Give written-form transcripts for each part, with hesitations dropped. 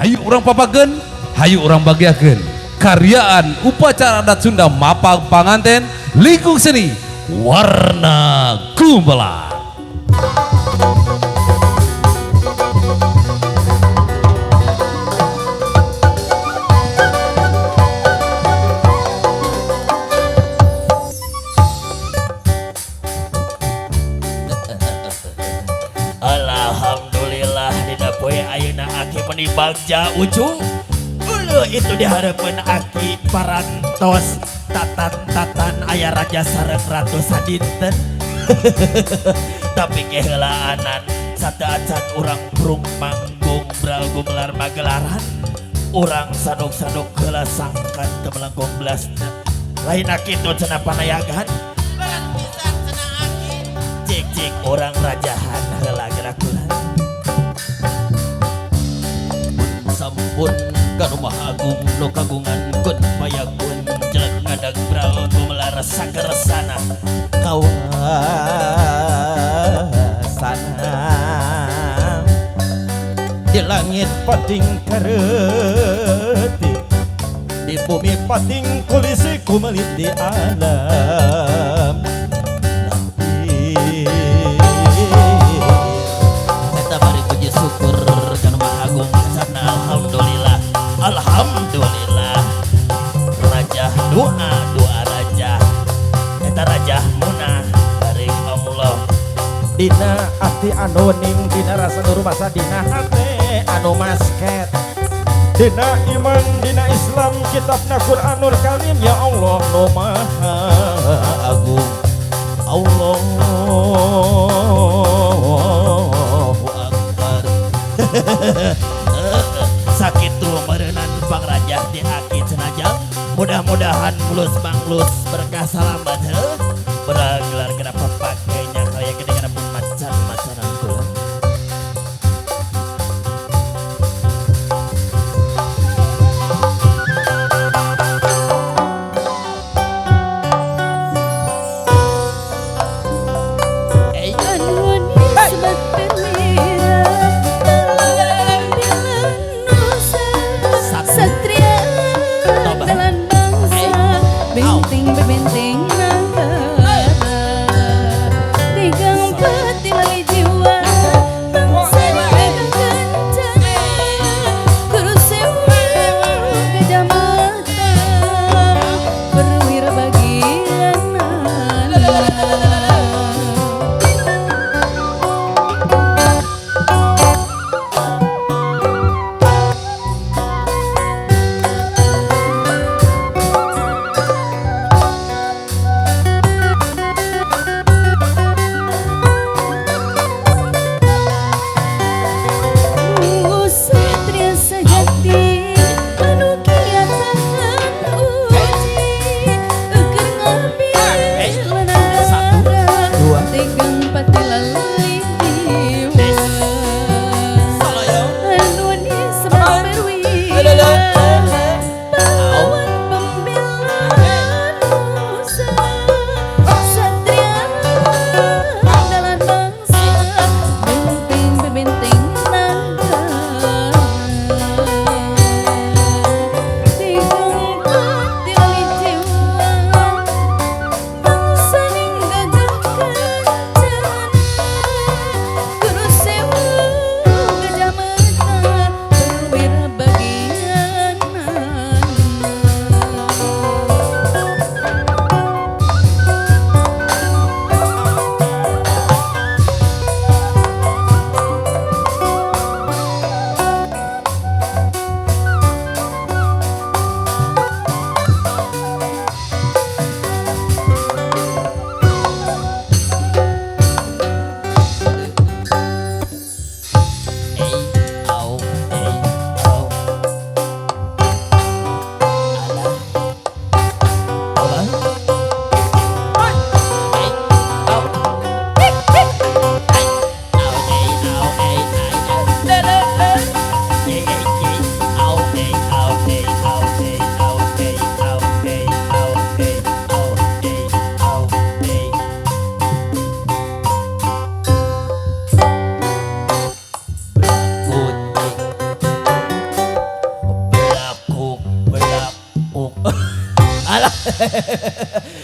Hayu urang papageun, hayu urang bagiakeun. Karyaan upacara adat Sunda mapag panganten lingkung seni warna gumelar. Alhamdulillah dina poe ayeuna aki meni bagja ucu. Uluh itu dihareupeun aki parantos tatan-tatan aya raja sareng ratu sadinten. Tapi keheulaanan sateuacan urang brung manggung bral gumelar magelaran. Urang sanuk-sanuk heula sangkan teu melengkung belasna. Lain kitu cenah panayagan. Berat pisan cenah aki. Cik-cik urang rajahan heula gerak kula. Sampun ka rumah agung nu kagungan kun payagun jelek ngadag bral gumelar sakersana kawasana di langit pating kareutik di bumi pating kulisi kumelit di alam. Eta bari puji syukur ka Maha Agung sana alhamdulillah. Alhamdulillah. Raja doa doa raja. Eta raja munah dari Allah. Dina ati anu ning dina rasa nu rumasa dina hate anu masket dina iman dina Islam kitabna Quranul Karim ya Allah nu maha agung. Allahu Akbar. Sakitu meureunan pangrajah di aki cenajang. Mudah-mudahan mulus manglus berkah salamat heuh. Bergelar kenapa pakainya kaya gede karena pun macan-macanan kula. Satria dalam bangsa benteng benteng negara tigang peti lali jiwa bangsa dipegang kencana guru sewa gajah mata perwira bagian. Satria sejati anu kiat tahan uji keur ngambil nagara tegang pati lali jiwa anu disebut perwira pahlawan pembela nusa satria andalan bangsa benteng benteng nagara tigang pati lali jiwa bangsa ning gagah kencana guru sewu gajah mata perwira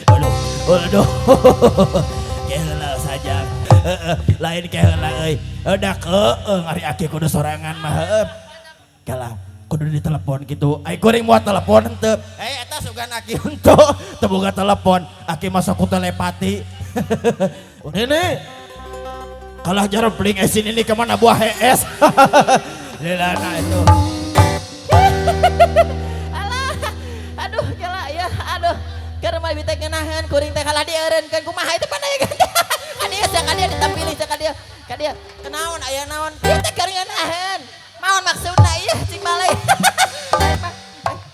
Aduh, aduh. Keheula saja. Lain keheula euy. Da keung ari aki kudu sorangan mah heueuh. Kalah kudu ditelepon gitu. Ai kuring moal telepon henteu. Eh eta sugan aki henteu teu boga telepon. Aki masuk ku telepati. Nini. Kalah jarempling esin ini kemana buah hees. Lelana itu. Alah, aduh kela ya, aduh. Keur mah teh ngeunaheun kuring teh kalah dieureunkeun kumaha itu pan aya ganti. Ka dieu sia ka dieu ditampilih sia ka dieu. Ka dieu. Kenaon aya naon? Ieu teh keur ngeunaheun. Maon maksudna ieu cing balai.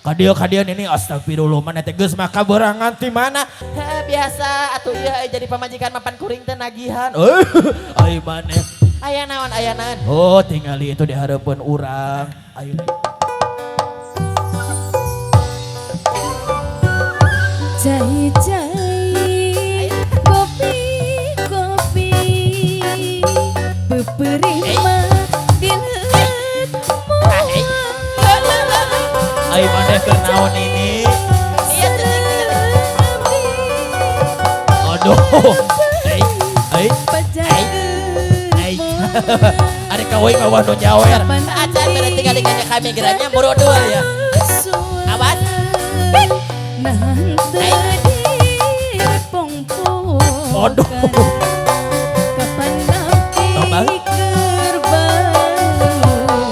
Ka dieu nini astagfirullah mana teh geus maka berangan ti mana? Biasa atuh ieu jadi pamajikan mapan kuring teh nagihan. Ai maneh. Aya naon aya naon? Oh tingali itu di hareupeun urang. Ayo. Cai-cai kopi-kopi peperih mah dileut moal. Ai maneh keur naon ini? Iya cicing. Aduh. Ai ai ai. Ari kawin mah nu nyawer. Acan berarti kali kanya kami geranya murodul ya. Awas. Nah teu pongpong. Aduh. Kapan napi keur balu.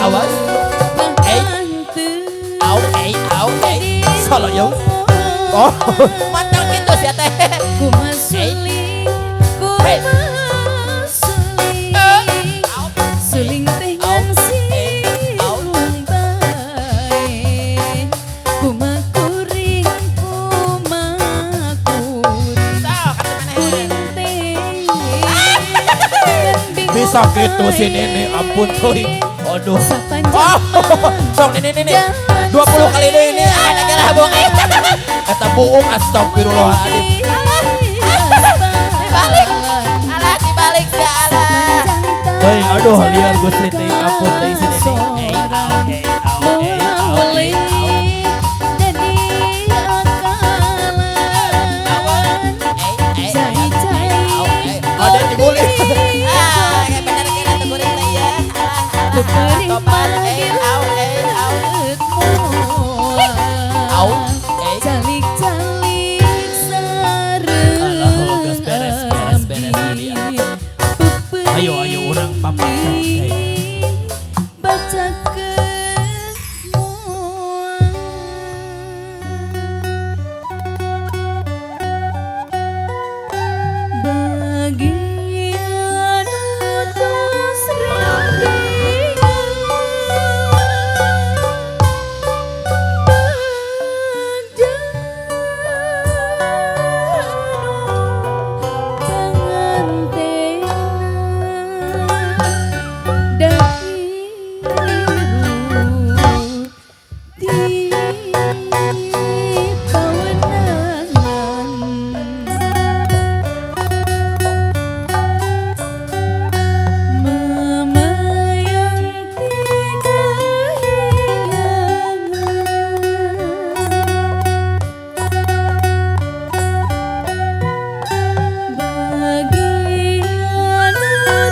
Awas. Eh. Au ei au ei. Salah yo. Oh. Mantap gitu sia teh. Kumaha suling, kumaha suling. Suling teh ngan silung bae. Kumaha kuring, kumaha kuring. Kuring teh ngan bingung Bisa gitu si nenek ampun teuing. Aduh. Sapanjang Sok nini nini 20 kali deui ini. Ah, negara buang. Eta buung astagfirullahaladzim. Dibalik. Alah dibalik ya alah. Teuing aduh liar Gusti teuing ampun teuing si nini. Ei, au, ei, au, ei, au. Jadi akalan. Cai-cai Ada dibully. Ah, kayak bener kira tuh kuring teh ya. Alah, alah. Peperih Tobat, eh, au, eh, au. Au, eh. Calik-calik sareng Alah, geus beres, beres, beres, jadi, abdi. Peperih Ayo, ayo, urang papakan, eh. bacakeun moal. Bagian tos rindingan bagja anu pangantena dahiru ti pawenangan. Mamayang ti kahiyangan. Bagian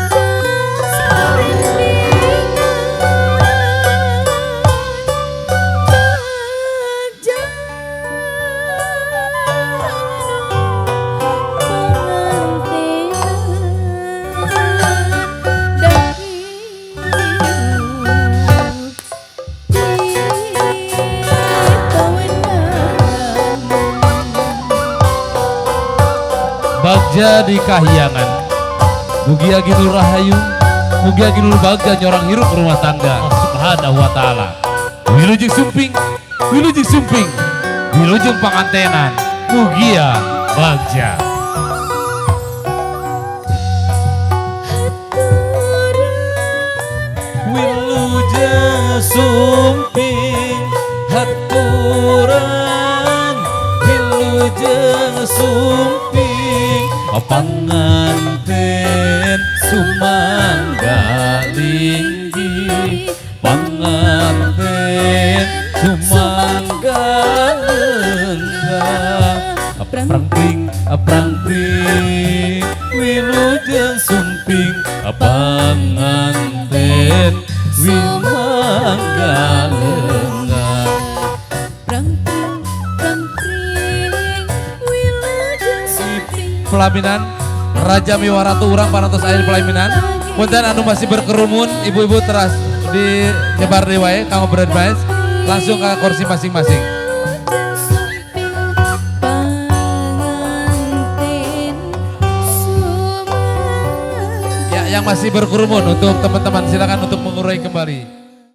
tos rindingan bagja anu pangantena dahiru ti pawenangan. Bagja di kahyangan. Mugia ginul rahayu, mugia ginul bagja nyorang hirup rumah tangga. Subhanahu wa ta'ala. Wilujeng sumping, wilujeng sumping, wilujeng pangantenan, mugia bagja. Wilujeng sumping haturan, wilujeng sumping panganten sumangga linggih, panganten sumangga lenggah. Prangpring prangpring wilujeng sumping panganten wimangga lengan. Prangpring prangpring wilujeng sumping. Pelaminan Raja Miwaratu urang parantos aya di pelaminan. Punten anu masih berkerumun, ibu-ibu teras di nyebar di wae kanggo beredvance langsung ke kursi masing-masing. Wilujeng sumping panganten sumangga. Ya, yang masih berkerumun untuk teman-teman silakan untuk mengurai kembali.